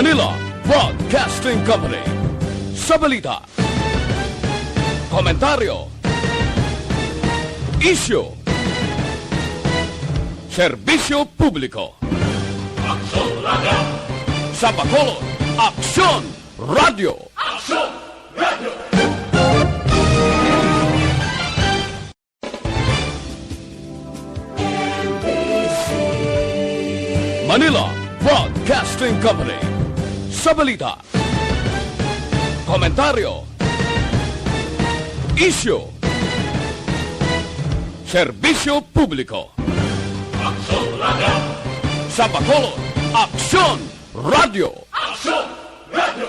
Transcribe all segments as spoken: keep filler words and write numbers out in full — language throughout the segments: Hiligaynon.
Manila Broadcasting Company. Sa balita, komentaryo, isyu, serbisyo publiko. Aksyon Radio! Sa Bacolod, Aksyon Radio! Aksyon Radio! Manila Broadcasting Company. Sa balita, komentaryo, isyu, serbisyo publiko. Aksyon Radio! Sa Bacolod, Aksyon Radio! Aksyon Radio!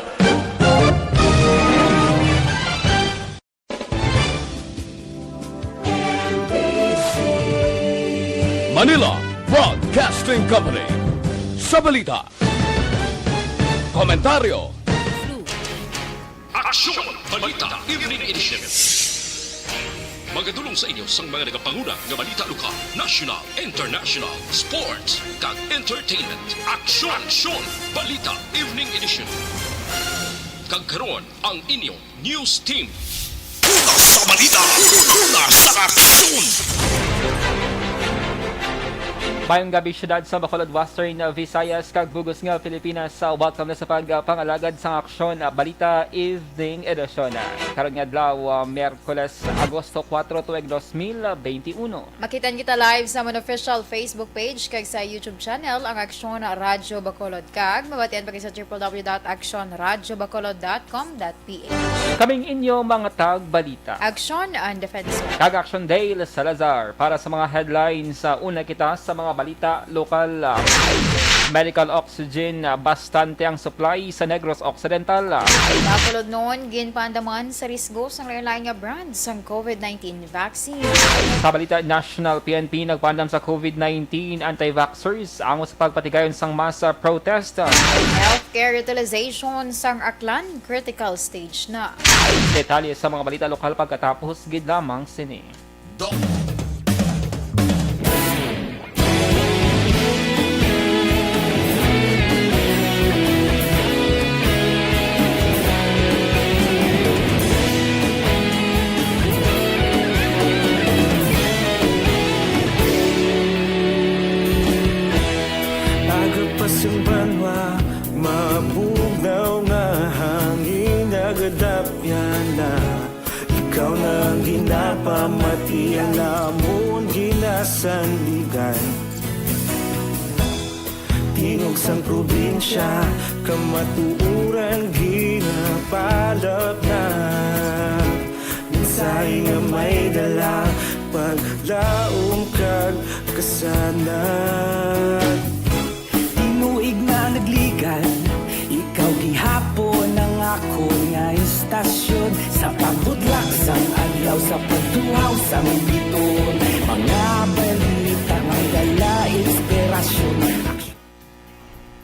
Manila Broadcasting Company. Sa balita, komentaryo, Aksyon! Balita Evening Edition. Magadulong sa inyo sang mga nagapanguna nga balita lokal, national, international, sports, kag entertainment. Aksyon! Aksyon! Balita Evening Edition. Kag karon, ang inyo news team. Una sa balita, una sa aksyon. Mayong gabi, siyudad sa Bacolod, Western Visayas, kag bug-os nga Pilipinas. Welcome na sa pagpangalagad sang Aksyon, ah, Balita Evening Edition. Karon nga adlaw, ah, Miyerkules, Agosto kuwatro, tuig dos mil benti uno. Makitan kita live sa amon official Facebook page kag sa YouTube channel, ang Aksyon Radyo Bacolod, kag mabatian pa kita sa triple W dot aksyon radyo bacolod dot com dot P H. Kaming inyo mga tagbalita. Aksyon and Defensor. Kag Aksyon Dale Salazar. Para sa mga headlines, sa una kita sa mga balita lokal, ah, medical oxygen, ah, bastante ang supply sa Negros Occidental. Bacolod noon, ginpaandaman sa risgo sang lain-lain nga brand sang COVID nineteen vaccine. Sa balita national, P N P nagpaandam sa COVID nineteen anti-vaxxers amo sa pagpatigayon sang mass, ah, protest. Healthcare utilization sang Aklan, critical stage na. Detalye sa mga balita lokal pagkatapos gid lamang sini. Aga pa sang banwa, mabugnaw nga hangin nagadapyan na. Ikaw na ang ginapamati, ang amon ginasandigan. Tingog sang probinsya, kamatuoran ginapalap na. Mensahe nga may dala, paglaom kag kasanag. Tinuig na nagligan, ikaw gihapon ang akon nga istasyon. Sa pagbutlak sang adlaw, sa pagtuhaw sang biton, mga balita may dala inspirasyon.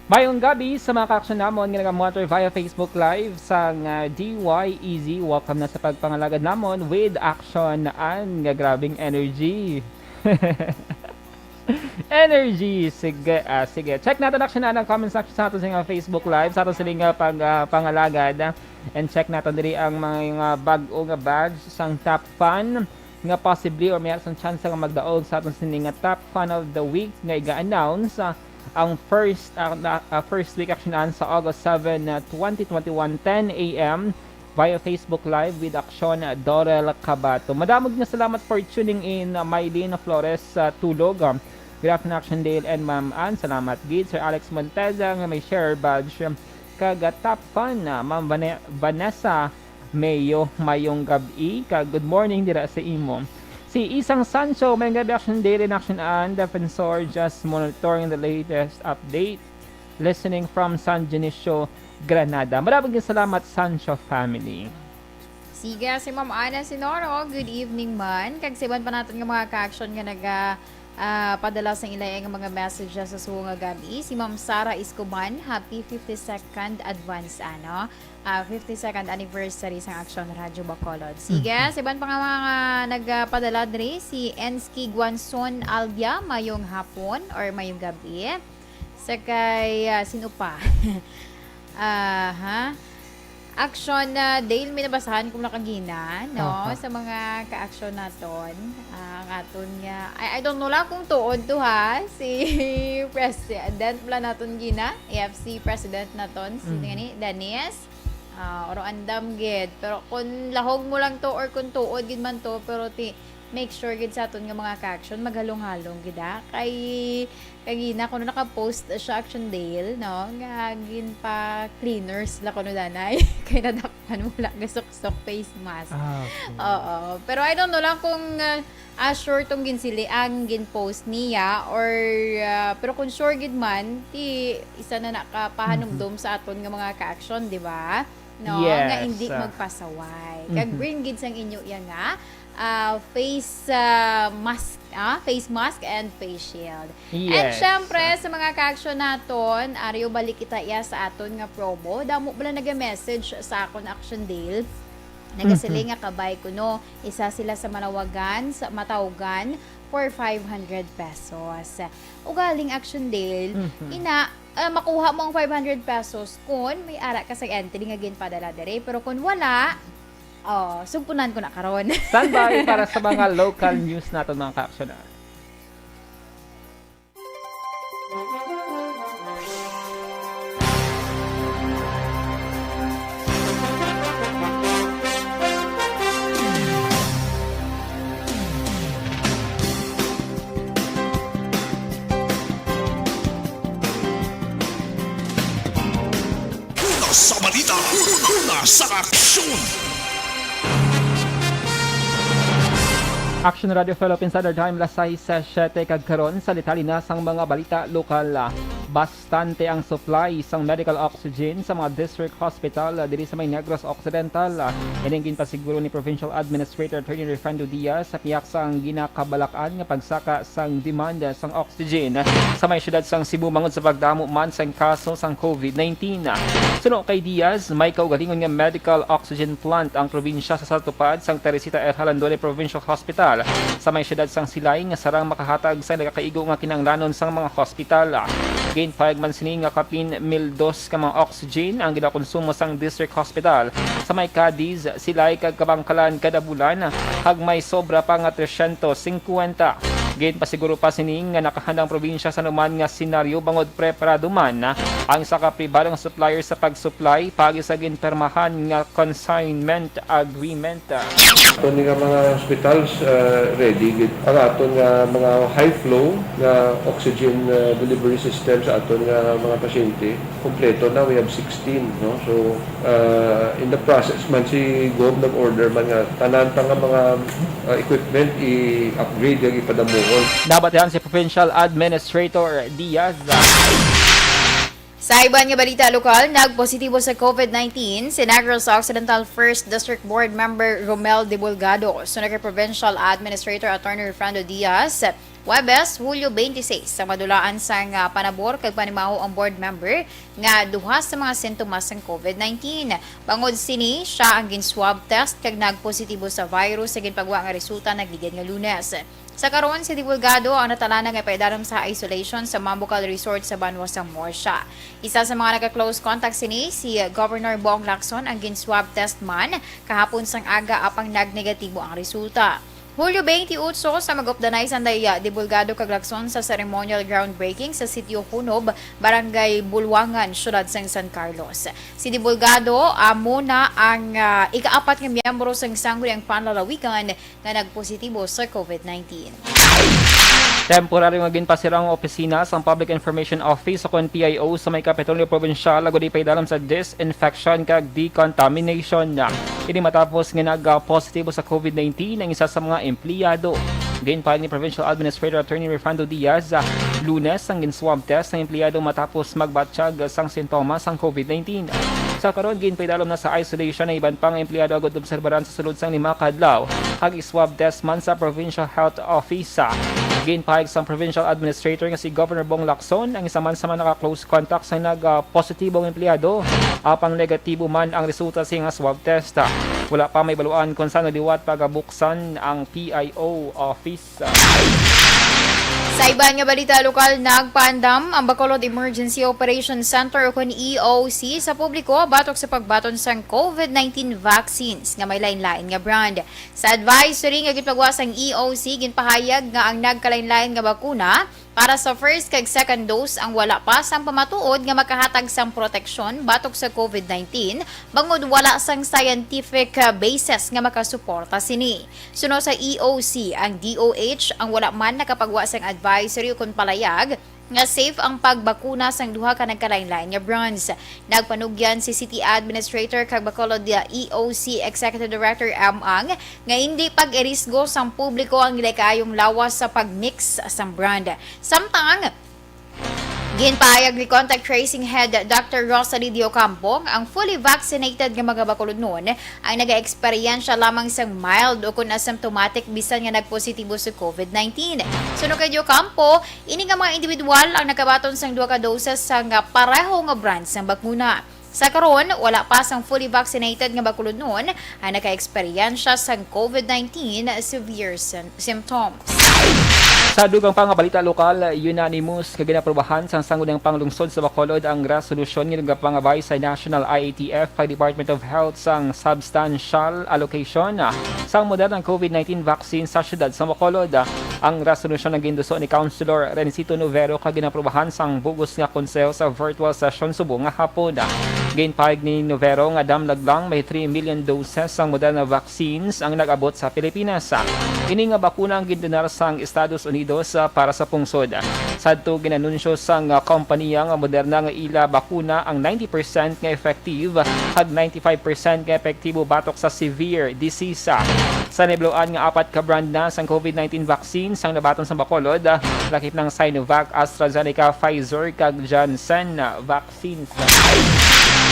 Mayong gabi sa mga kaaksyon namon nga nagamonitor via Facebook Live sang, ah, D Y E Z. Welcome na sa pagpangalagad namon with Aksyon Ann. Nga grabing energy. Energy. Sige, ah, sige. Check naton actually na ang comment section sa aton sa nga Facebook Live, sa aton sining nga pag, ah, pangalagad. And check naton diri ang mga, mga bag-o nga badge sang Top Fan nga possibly or may sang chance nga magdaog sa aton sining nga Top Fan of the Week nga iga-announce, ah, ang first, ah, na, ah, first week actually na sa August seven, ah, twenty twenty-one, ten a m via Facebook Live with Aksyon, Dorel Cabato. Madamo nga salamat for tuning in, uh, Mylene Flores, uh, Tulog. Um, good afternoon, Action Dale and Ma'am Ann. Salamat gid, Sir Alex Monteza, nga may share badge. Kag, uh, Top Fan, uh, Ma'am Vane-, Vanessa Mayo, mayong gab-i. Kag good morning dira sa imo. Si Isang Sancho, mayong gabi, Action Dale and Action Ann. Defensor, just monitoring the latest update. Listening from San Dionisio, Granada. Marami nga salamat, Sancho family. Sige, si Ma'am Ana Sinoro, good evening man. Kag sa iban pa naton nga mga ka-action nga naga, ah, padala sang ila nga mga messages sa sugo nga gabi. Si Ma'am Sara Escoban, happy fifty-second advance, ano? Ah, fifty-second anniversary sang Action Radyo Bacolod. Sige, Mhm. sa iban pa nga mga nagpadala diri, si Enski Guanzon Albia, mayong hapon or mayong gabi. Sa kay, ah, sino pa? Aha. Action, ah, Dale, may nabasahan ko na kagina, no? Aha. Sa mga ka-action naton, ah, ang aton nga, I, I don't know lang kung tuod to, ha, si President pala naton gina, A F C President naton, si Mm. gani, Danis, ah, or andam gid. Pero kung lahog mo lang to or kung tuod gid man to, pero ti, make sure gid sa aton nga mga ka-action, maghalong-halong gid, ah. Kay, kagina, kuno naka-post siya, Action Dale, no, nga ginpa-cleaners la kuno danay. Kay nadakpan mo la gasuksok face mask. Ah, okay. Oo. Pero I don't know lang kung, ah, ah, sure tong ginsili ang gin-post niya or, ah, pero kung sure gid man, ti isa na nakapahanumdom Mhm. sa aton nga mga ka-action, di ba? No, Yes. nga hindi magpasaway. Kag Mhm. bring gid sang inyo iya nga, ah, face, ah, mask, ah, face mask and face shield. And Yes. syempre, sa mga ka-action naton, ari, balik kita iya sa aton nga promo. Damo bala naga-message sa akon, Action Dale. Nagasiling Mhm. nga kabay kuno, isa sila sa manawagan, sa matawgan for five hundred pesos. Ugaling, Action Dale, Mhm. ina, ah, makuha mo ang five hundred pesos kun may ara ka sa entry nga ginpadala diri. Pero kun wala, oh, sugpunan ko na karon. Standby para sa mga local news naton, mga ka-action. Una sa balita, una sa aksyon. Action Radio Philippines, Standard Time, las sais siyete kag karon sa detalye na sang mga balita lokal. Bastante ang supply sang medical oxygen sa mga district hospital diri sa may Negros Occidental. Ining ginpasiguro ni Provincial Administrator Attorney Refrando Diaz sa pihak sang ginakabalak-an nga pagsaka sang demanda sang oxygen sa may siyudad sang Cebu bangod sa pagdamo man sang kaso sang covid nineteen. Suno kay Diaz, may kaugalingon nga medical oxygen plant ang probinsya sa, sa tupad sang Teresita R. Jalandone Provincial Hospital sa may siyudad sang Silay nga sarang makahatag sa nagakaigo nga kinahanglanon sang mga hospital. Ginpahayag man sini nga kapin mil dos ka mga oxygen ang ginakonsumo sang District Hospital sa may Cadiz, Silay kag Kabankalan kada bulan, kag may sobra pa nga trescientos cincuenta. Ginpasiguro pa sini nga nakahanda ang probinsya sa anuman nga senaryo bangod preparado man ang isa ka pribadong supplier sa pag-supply paagi sa ginpirmahan nga consignment agreement. Aton nga mga hospitals, uh, ready gid. Ang aton nga mga high flow nga oxygen, uh, delivery system sa aton nga mga pasyente, kompleto na. We have sixteen, no? So, uh, in the process man, si Gov nag-order man nga tanan pa nga mga, uh, equipment i-upgrade kag ipadamuhon. Nabatian si Provincial Administrator Diaz. Sa iban nga balita lokal, nagpositibo sa covid nineteen si Negros Occidental First District Board Member Romel Dibulgado. Suno kay Provincial Administrator Attorney Refrando Diaz, Huwebes, Hulyo twenty-six, sa madulaan sang, ah, panabor kag panimaho ang board member nga duha sa mga sintomas sang covid nineteen. Bangod sini, siya ang gin-swab test kag nagpositibo sa virus sa ginpagwa nga resulta nagligad nga Lunes. Sa karon, si Dibulgado ang natalana nga ipaidalom sa isolation sa Mambucal Resort sa banwa sa Murcia. Isa sa mga naka-close contact sini, si Governor Bong Lacson, ang gin-swab test man kahapon sang aga, apang nagnegatibo ang resulta. Hulyo twenty-eight, sa mag-updanay sanday, ah, Dibulgado kag Lacson sa ceremonial groundbreaking sa Sitio Hunob, Barangay Bulwangan, Siyudad sang San Carlos. Si Dibulgado amo na ang, ah, ikaapat nga miyembro sang Sangguniang Panlalawigan nga nagpositibo sa covid nineteen. Temporaryo nga ginpasira ang opisina sang Public Information Office o kon P I O sa may Kapitolyo Probinsyal agud ipaidalom sa disinfection kag decontamination. Ini matapos nga nagpositibo sa covid nineteen ang isa sa mga empleyado. Ginpahayag ni Provincial Administrator Attorney Refrando Diaz, Lunes ang gin-swab test ang empleyado matapos magbatyag sang sintomas sang covid nineteen. Sa karon, ginpaidalom na sa isolation ang iban pa nga empleyado agud obserbaran sa sulod sang lima ka adlaw, kag i-swab test man sa Provincial Health Office. Ginpahayag sang Provincial Administrator nga si Governor Bong Lacson ang isa man sa mga naka-close contact sa nag-positibong empleyado, apang negatibo man ang resulta sa iyang swab test. Wala pa mahibaluan kon san-o liwat pagabuksan ang P I O office. Sa iban nga balita lokal, nagpaandam ang Bacolod Emergency Operation Center o kon E O C sa publiko batok sa pagbaton sang COVID nineteen vaccines nga may lain-lain nga brand. Sa advisory nga ginpagwa sang E O C, ginpahayag nga ang nagkalain-lain nga bakuna para sa first kag second dose ang wala pa sang pamatuod nga makahatag sang proteksyon batok sa COVID nineteen, bangod wala sang scientific, ah, basis nga makasuporta sini. Suno sa E O C, ang D O H ang wala man nakapagwa sang advisory ukon palayag nga safe ang pagbakuna sang duha ka nagkalain-lain nga brands. Nagpanugyan si City Administrator kag Bacolod E O C Executive Director Am Ang nga indi pag-irisgo sang publiko ang ila kaayong lawas sa pag-mix sang brand. Samtang, ginpahayag ni Contact Tracing Head Doctor Rosalie Diocampo, ang fully vaccinated nga mga Bacolodnon ang nagaeksperyensya lamang sang mild o kon asymptomatic bisan nga nagpositibo sa COVID nineteen. Suno kay Diocampo, ini nga mga individual ang nakabaton sang duha ka doses sang pareho nga brand sang bakuna. Sa karon, wala pa sang fully vaccinated nga Bacolodnon ang nakaeksperyensya sang COVID nineteen severe sym-, symptoms. Sa dugang pa nga balita lokal, unanimous nga ginaprobahan sang Sangguniang Panglungsod sa Bacolod ang resolusyon nga nagapangabay sa National I A T F kag Department of Health sang substantial allocation sang Moderna COVID nineteen vaccine sa siyudad sa Bacolod. Ang resolusyon ang ginduso ni Councilor Rencito Novero kag ginaprobahan sang bug-os nga konseho sa virtual session subong nga hapon. Ginpahayag ni Novero nga damlag lang may three million doses sang Moderna vaccines ang nag-abot sa Pilipinas. Ini nga bakuna ang gindonar sang Estados Unidos, ah, para sa pungsod. Sadto ginanunsyo sang, ah, kompanya nga Moderna nga ila bakuna ang ninety percent nga effective kag ninety-five percent nga epektibo batok sa severe disease. Sa nahibaluan nga apat ka brand na sang COVID nineteen vaccines ang nabaton sa Bacolod, ah, lakip ng Sinovac, AstraZeneca, Pfizer, kag Janssen, ah, vaccines.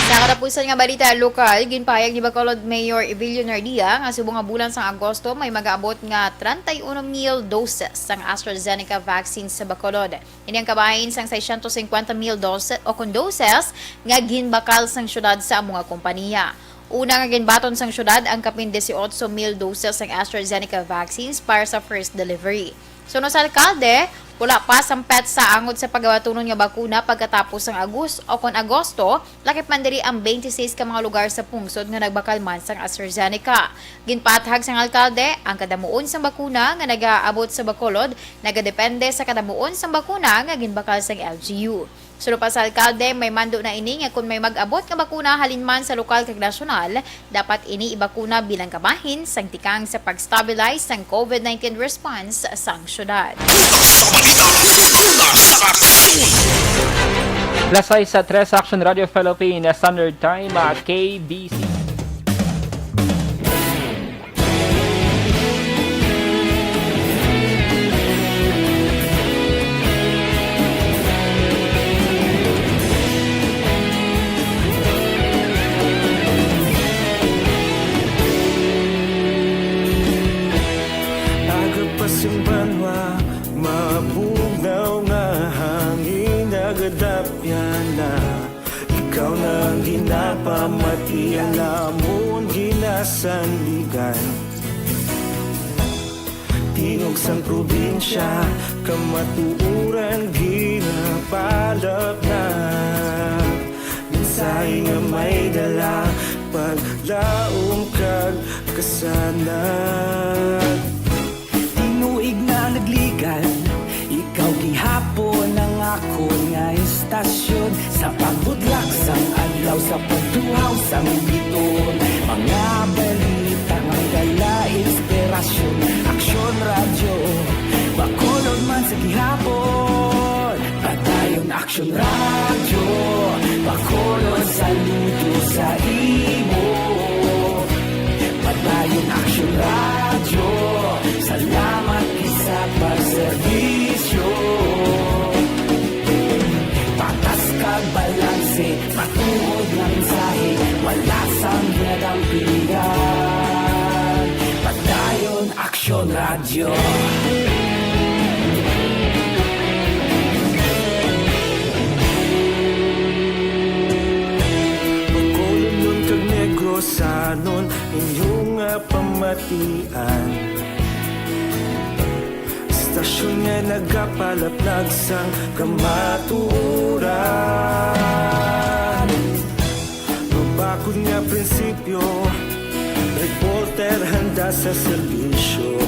Sa katapusan nga balita lokal, ginpahayag ni Bacolod Mayor Evelio Nardia nga subong nga bulan sang Agosto may magaabot nga treinta y uno mil doses sang AstraZeneca vaccine sa Bacolod. Ini ang kabahin sang seiscientos cincuenta mil dose o kon doses nga ginbakal sang syudad sa amo nga kompanya. Una nga ginbaton sang syudad ang kapin dieciocho mil doses sang AstraZeneca vaccines para sa first delivery. Suno sa alkalde, wala pa sang petsa angod sa pagabatunon nga bakuna pagkatapos sang Agus-, o kon Agosto, lakip man diri ang twenty-six ka mga lugar sa pungsod nga nagbakal man sang AstraZeneca. Ginpaathag sang alkalde, ang kadamuon sang bakuna nga nagaabot sa Bacolod nagadepende sa kadamuon sang bakuna nga ginbakal sang L G U. Suno pa sa alkalde, may mando na ini nga kon may mag-abot nga bakuna halin man sa lokal kag nasyonal, dapat ini ibakuna bilang kabahin sang tikang sa pag-stabilize sang COVID nineteen response sang syudad. Alas sais sa tres, Action Radio Philippines Standard Time, ah, K B C. Aga pa sing banwa, mabugnaw nga hangin nagadapyan na. Ikaw na ang ginapamati, ang amon ginasandigan. Tingog sang probinsya, kamatuoran ginapalapnag. Mensahe nga may dala, paglaom kag kasanag. Tinuig na nagligad, ikaw gihapon ang akon nga istasyon. Sa pagbudlak sang adlaw, sa pagduhaw sang biton, mga balita may dala inspirasyon. Aksyon Radyo, Bacolod man sa gihapon. Padayon Aksyon Radyo, Bacolod saludo sa imo. Padayon Aksyon Radyo, salamat gid sa pagserbisyo. Patas kag balanse, matuod nga mensahe, wala sang ginadampigan. Padayon Aksyon Radyo. Bacolodnon kag Negrosanon, inyo nga pamatian. Istasyon nga Nagapalaplag sang kamatuoran. Mabakod nga prinsipyo, reporter handa sa serbisyo.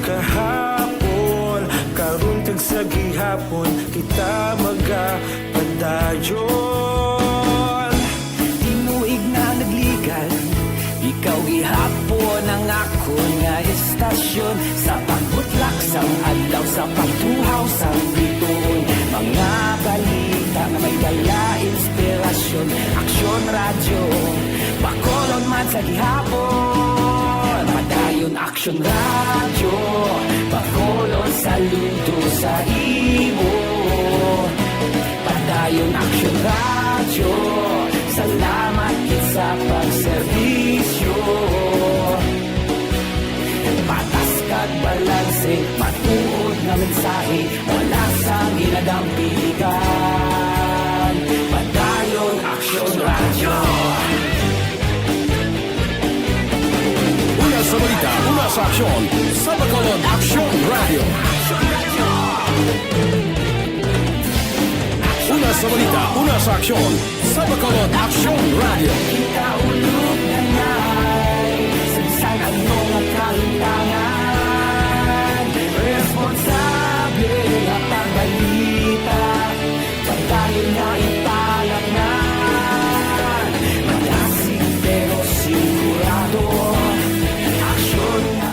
Kahapon, karon kag sa gihapon, kita magapadayon. Timuig na nagligan, ikaw gihapon ang akon nga estasyon. Sa pagbutlak sang adlaw, sa pagtuhaw sang bituon, mga balita nga may dala inspirasyon. Aksyon Radyo, Bacolod man sa gihapon. Padayon Aksyon Radyo, Bacolod, saludo sa imo. Padayon Aksyon Radyo, salamat gid sa pagserbisyo. Patas kag balanse, matuod nga mensahe, wala sang ginadampigan. Padayon Aksyon Radyo. Una sa balita, una sa aksyon, sa Bacolod Aksyon Radyo. Una sa balita, una sa aksyon, sa Bacolod Aksyon Radyo. Kita ulog na nay, sa bisan ano nga kalutangan, responsable nga pagbalita, padayon nga ipalaknan. Madasig pero sigurado, aksyon na.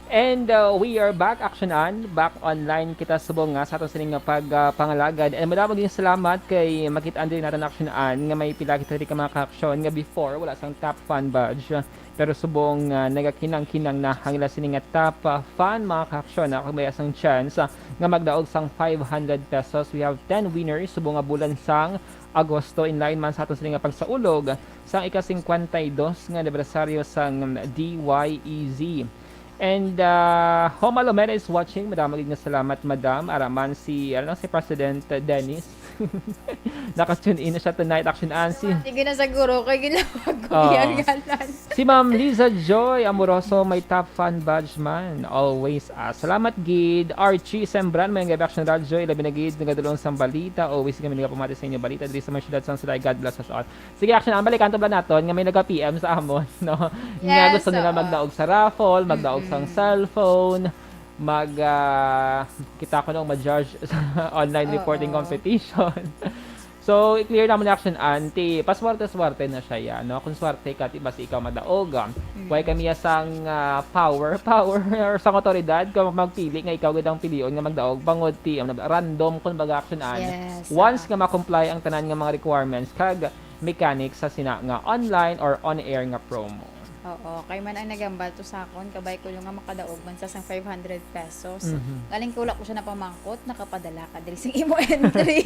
And, uh, we are back, Action An, back online kita subong nga sa aton sining nga pag, uh, pangalagad. And madamo gyud salamat kay makit-an diri naton, Action An, nga may pila kita diri ka mga ka-aksyon nga before wala sang top fan badge. Pero subong, uh, nagakinang-kinang na ang ila sini nga top, uh, fan, mga ka-aksyon, na kag may sang chance, uh, nga magdaog sang five hundred pesos. We have ten winners subong nga bulan sang Agosto, in line man sa aton sini nga pagsaulog sang ika-singkwenta y dos nga anibersaryo sang D Y E Z. And, uh, Homa Lomera is watching. Madamo gid nga salamat, madam. Ara man si, ano, si President Dennis. Naka-tune in na siya tonight, Action An. Si Sige na siguro, kay ginawag ko Ah. Yung ngalan. Si Ma'am Liza Joy Amoroso, may top fan badge man. Always, ah, salamat gid. Archie Sembran, maayong gabi, Action Radyo. Ilabi na gid, nagadulong sang balita. Always kami nagapamati sa inyo balita diri sa mga syudad sang Sugbo. God bless us all. Sige, Action An, balikan to ba naton nga may naga-P M sa amon, no? Nga Yes, gusto nila oo. magdaog sa raffle, magdaog sang Mm-mm. cellphone, mag, ah, kita ko nung ma-judge sa online Oo. reporting competition. So, i-clear naman ni Action An, ti, paswerte-swerte na siya yan, no? Kung swerte ka, ti, basi ikaw madaog, ah. Mm. Why kami ya sang, ah, power, power, or sang otoridad, kung magpili nga ikaw gid ang pilion nga magdaog, bangod ti, ano, random, kung baga, Action An. Yes, Once oo. nga ma-comply ang tanan nga mga requirements, kag mechanics sa sina nga online or on-air nga promo. Oo, kay man ang nagambal to sa akon, kabay ko nga makadaog man sa sang five hundred pesos. Mhm. Galing ko, wala ko siya napamangkot, nakapadala ka diri sing imo entry.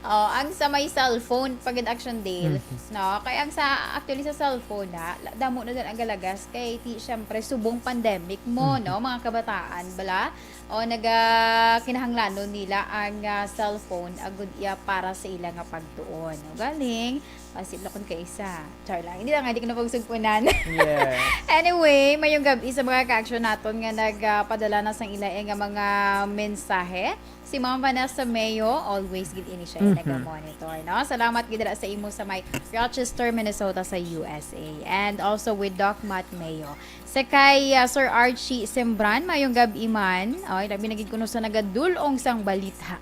Oh, ang sa may cellphone, pag in Action Dale, Mhm. no? Kay ang sa, actually sa cellphone, ha, la-, damo na din ang galagas kay ti, syempre, subong pandemic mo, Mhm. no? Mga kabataan, bala? O naga-, kinahanglanon nila ang, ah, cellphone agud iya para sa ila nga pagtuon. O galing, pasilokon kay isa. Char lang. Hindi lang, hindi ko na pagsugpunan. Yes. Anyway, mayong gab-i sa mga ka-action naton nga nagpadala na sang ila nga mga mensahe. Si Ma'am Vanessa Mayo, always gid ini siya Mhm. naga-monitor, no? Salamat gid dira sa imo sa may Rochester, Minnesota sa U S A. And also with Doc Matt Mayo. Sa kay, ah, Sir Archie Sembran, mayong gab-i man. Oy, labi na gid kuno sa nagadul-ong sang balita.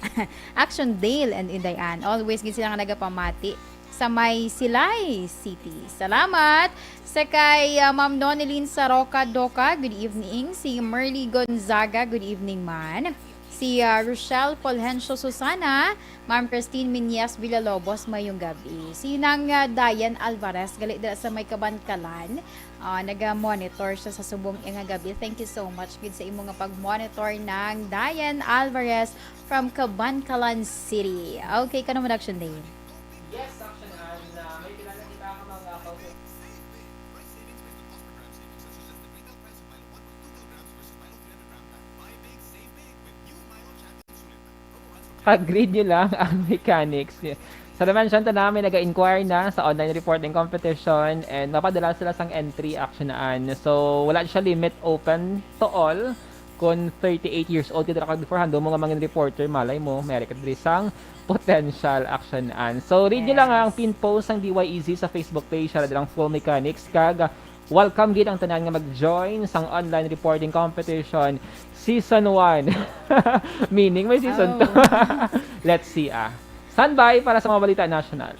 Action Dale and Inday Ann. Always gid sila nga nagapamati sa may Silay City. Salamat. Sa kay, ah, Ma'am Nonilyn Saroca Doca, good evening. Si Merly Gonzaga, good evening man. Si, ah, Rochelle Fulgencio Susana, Ma'am Christine Minyas Villalobos, mayong gab-i. Si Nang, ah, Diane Alvarez, gali dira sa may Kabankalan. Ah, naga-monitor siya sa subong nga gab-i. Thank you so much gid sa imo nga pag-monitor, Nang Diane Alvarez from Kabankalan City. Okay, kano man, Action Dale? Yes, Action Ann, ah, may kilala kita ka mga pag- Kag read nyo lang ang mechanics. Sa na-mention ta na, may naga-inquire na sa online reporting competition and mapadala sila sang entry, Action Ann. So, wala siya limit, open to all. Kon thirty-eight years old ka dira kag beforehand, mo nga mangin reporter, malay mo, may ka diri sang potential action-an. So, read nyo lang ang Yes. pin post sang D Y E Z sa Facebook page, siya dirang Full Mechanics, kag, ah, welcome gid ang tanan nga mag-join sang online reporting competition season one. Meaning, may season two. Oh. Let's see, ah. Standby para sa mga balita national.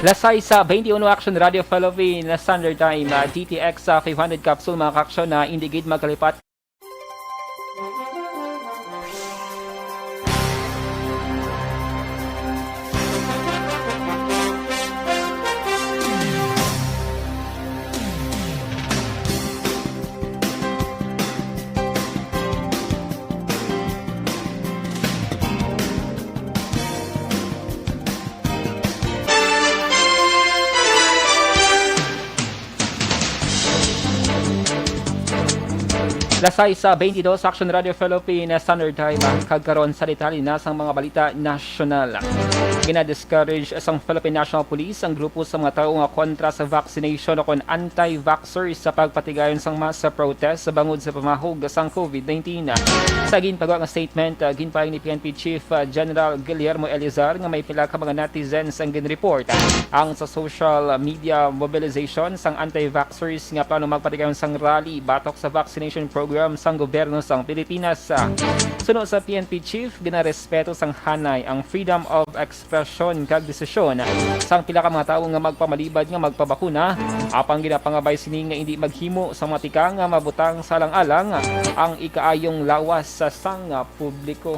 Las sais sa twenty-one Action Radio Philippines, Standard Time, ah, D T X sa five hundred capsule, mga kaaksyon, na indi gid magkalipat. Las sais sa twenty-two, Action Radio Philippines, Standard Time, kag karon sa detalye na sang mga balita nasyonal. Gina-discourage sang Philippine National Police ang grupo sa mga tawo nga kontra sa vaccination o kon anti-vaxxers sa pagpatigayon sang mass protest sa bangod sa pamahog sang COVID nineteen. Sa ginpagawa nga statement, ah, ginpahayag ni P N P Chief, ah, General Guillermo Elizar nga may pila ka mga netizens ang ginreport ang sa social media mobilization sang anti-vaxxers nga plano magpatigayon sang rally batok sa vaccination program sang gobyerno sang Pilipinas. Suno sa P N P chief, ginarespeto sang hanay ang freedom of expression kag desisyon sang pila ka mga tawo nga magpamalibad nga magpabakuna, apang ginapangabay sini nga indi maghimo sa mga tikang nga mabutang sa alang-alang ang ikaayong lawas sa sang publiko.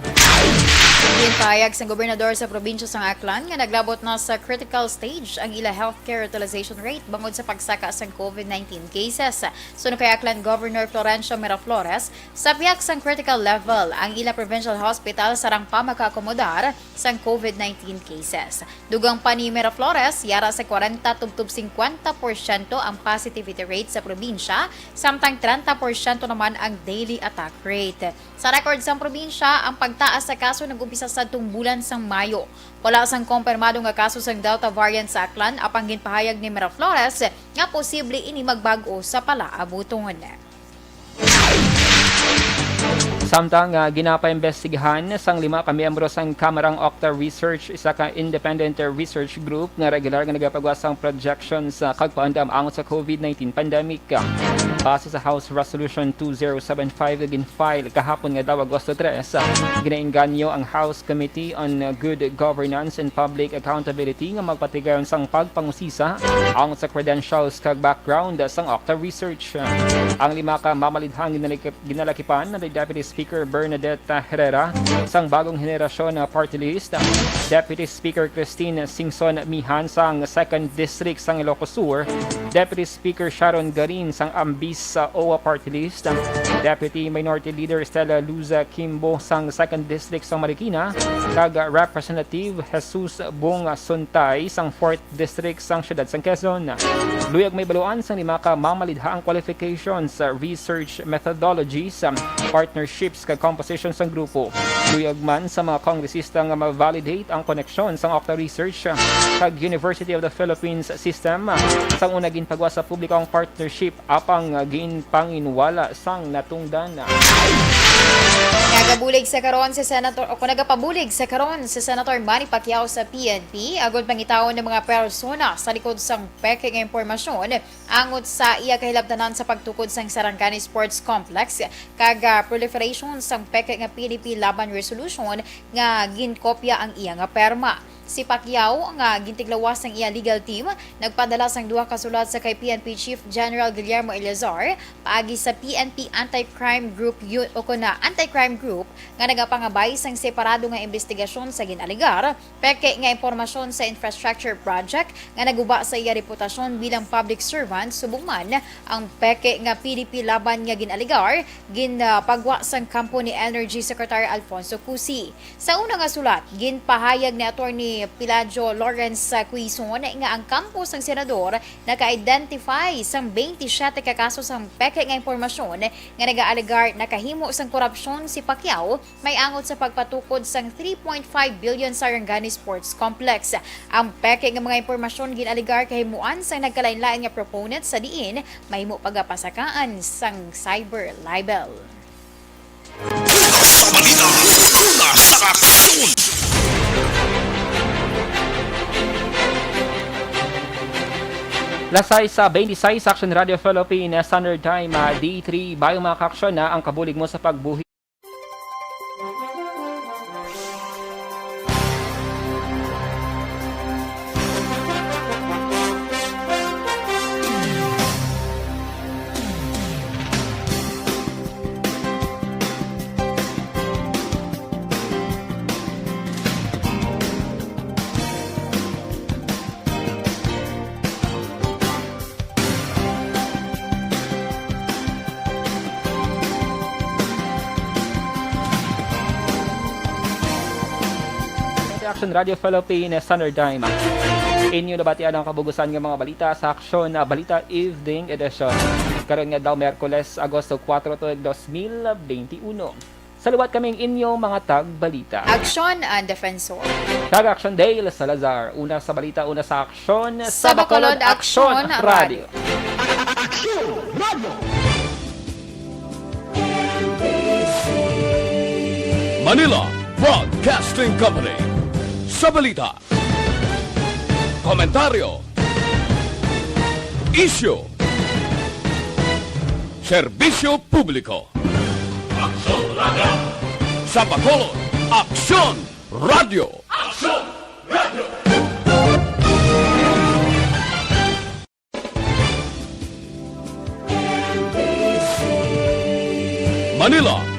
Ginpahayag sang gobernador sa probinsya sang Aklan nga naglabot na sa critical stage ang ila healthcare utilization rate bangod sa pagsaka sang COVID nineteen cases. Suno kay Aklan Governor Florencio Miraflores, sa pihak sang critical level ang ila provincial hospital sarang pa makaakomodar sang COVID nineteen cases. Dugang pa ni Miraflores, yara sa kwarenta tubtob singkwenta porsyento ang positivity rate sa probinsya, samtang trenta porsyento naman ang daily attack rate. Sa record sang probinsya, ang pagtaas sa kaso nag-umpisa sadtong bulan sang Mayo. Wala sang kompirmado nga kaso sang Delta variant sa Aklan, apang ginpahayag ni Miraflores nga posible ini magbag-o sa palaabuton. Samtang, ah, ginapaimbestigahan sang lima ka miyembro sang Kamarang Okta Research, isa ka independent research group nga regular nga nagapagawa sang projections, ah, kag paandam angot sa COVID nineteen pandemic. Base sa House Resolution two zero seven five nga gin-file kahapon nga adlaw, Agosto tres, ah, ginaengganyo ang House Committee on Good Governance and Public Accountability nga magpatigayon sang pagpangusisa angot sa credentials kag background sang Okta Research. Ang lima ka mamalidhang ginalik-, ginalakipan ni Deputy Speaker Bernadette Herrera sang Bagong Henerasyon Party List, Deputy Speaker Christine Singson Mihan sang Second District sang Ilocos Sur, Deputy Speaker Sharon Garin sang Ambis sa O W A Party List, Deputy Minority Leader Stella Luza Kimbo sang Second District sang Marikina, kag Representative Jesus Bong Suntay sang Fourth District sang siyudad sang Quezon. Luyag mahibaluan sang lima ka mamalidha ang qualifications, research methodologies, partnerships, kag composition sang grupo. Luyag man sa mga kongresista nga ma-validate ang koneksyon sang Okta Research kag University of the Philippines system sang una ginpagawa sa publiko ang partnership apang ginpanginwala sang natungdan. Nagabulig sa karon si Senator, o kung nagapabulig sa karon si Senator Manny Pacquiao sa P N P, agud pangitaon ng mga persona sa likod sang peke nga impormasyon angot sa iya kahilabtanan sa pagtukod sang Sarangani Sports Complex kag, ah, proliferation sang peke nga P N P laban resolution nga ginkopya ang iya nga perma. Si Pacquiao, nga gintiglawas sang iya legal team, nagpadala sang duha ka sulat sa kay P N P Chief General Guillermo Eleazar paagi sa P N P Anti-Crime Group U-, o kon na Anti-Crime Group, nga nagapangabay sang separado nga imbestigasyon sa gin-alegar peke nga impormasyon sa infrastructure project nga naguba sa iya reputasyon bilang public servant, subong man ang peke nga P D P Laban nga gin-alegar ginpagwa sang kampo ni Energy Secretary Alfonso Cusi. Sa una nga sulat, ginpahayag ni Attorney Peladio Lawrence Quizon nga ang kampo sang senador naka-identify sang twenty-seven ka kaso sang peke nga impormasyon nga nagaalegar nakahimo sang korupsyon si Pacquiao, may angot sa pagpatukod sang three point five billion Sarangani Sports Complex. Ang peke nga mga impormasyon gin-alegar kahimuan sang nagkalain-lain nga proponent sa diin mahimo pagapasakaan sang cyber libel. Una sa balita, una sa aksyon. Las sais sa twenty-sais, Action Radio Philippines Standard Time, ah, D three, bayo mga kaaksyon na ang kabulig mo sa pagbuhi. Action Radio Philippines Standard Time. Inyo nabatian ang kabugusan nga mga balita sa Action, ah, Balita Evening Edition. Karon nga daw Miyerkules, Agosto kuwatro tuig dos mil benti uno. Sa liwat kaming inyo mga tagbalita. Action and Defensor. Kag Action Dale Salazar. Una sa balita, una sa aksyon. Sa Bacolod, Action Radio. Action Radio. Manila Broadcasting Company. Sa balita, komentaryo, isyu, serbisyo publiko. Aksyon Radio. Sa Bacolod, Aksyon Radio. Aksyon Radio. Manila